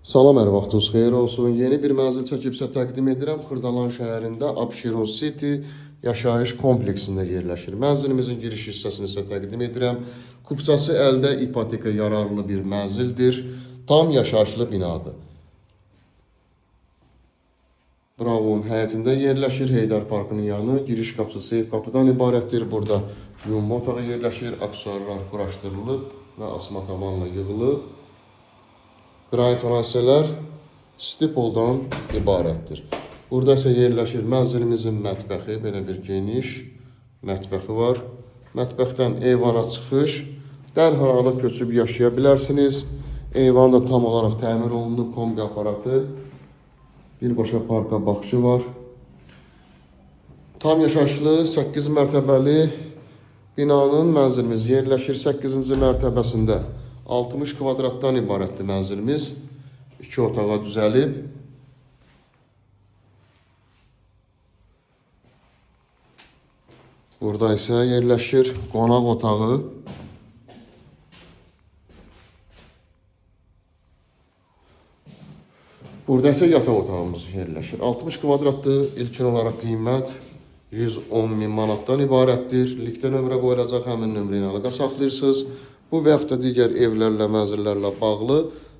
Salam, hər vaxtınız xeyir olsun. Yeni bir mənzil çəkib sizə təqdim edirəm. Xırdalan şəhərində Abşeron City yaşayış kompleksində yerləşir. Mənzilimizin giriş hissəsini sizə təqdim edirəm. Kupçası əldə ipoteka yararlı bir mənzildir. Tam yaşayışlı binadır. Bravo'nun həyətində yerləşir. Heydər Parkının yanı. Giriş qapısı seyf qapıdan ibarətdir. Burada yunma otağı yerləşir. Aksesuarlar quraşdırılıb və asma tavanla yığılıb. Qranit olan hissələr stipoldan ibarətdir. Burada isə yerləşir mənzilimizin mətbəxi. Belə bir geniş mətbəxi var. Mətbəxdən eyvana çıxış. Dərhal alıb köçüb yaşaya bilərsiniz. Eyvan da tam olaraq təmir olunub, kombi aparatı. Birbaşa parka baxışı var. Tam yaşayışlı 8 mərtəbəli binanın mənzilimiz yerləşir 8-ci mərtəbəsində. 60 kvadratdan ibarətdir mənzilimiz. 2 otağa düzəlib. Burada isə yerləşir qonaq otağı. Burada isə yataq otağımız yerləşir. 60 kvadratdır. İlkin olaraq qiymət 110 min manatdan ibarətdir. Linkdə nömrə qoyulacaq, həmin nömrə ilə əlaqə saxlayırsınız. Bu və yaxud da digər evlərlə, mənzillərlə bağlı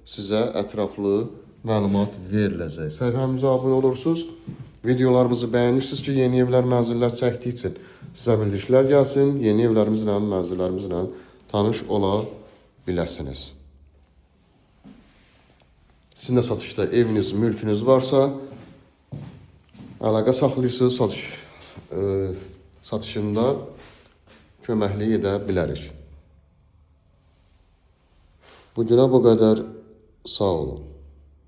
sizə ətraflı məlumat veriləcək. Səhifəmizə abunə olursunuz, videolarımızı bəyənirsiniz ki, yeni evlər, mənzillər çəkdiyi üçün sizə bildirişlər gəlsin, yeni evlərimizlə, mənzillərimizlə tanış ola biləsiniz. Sizin də satışda eviniz, mülkünüz varsa, əlaqə saxlayırsınız, satışında köməklik edə bilərik. Bugünə bu qədər. Sağ olun.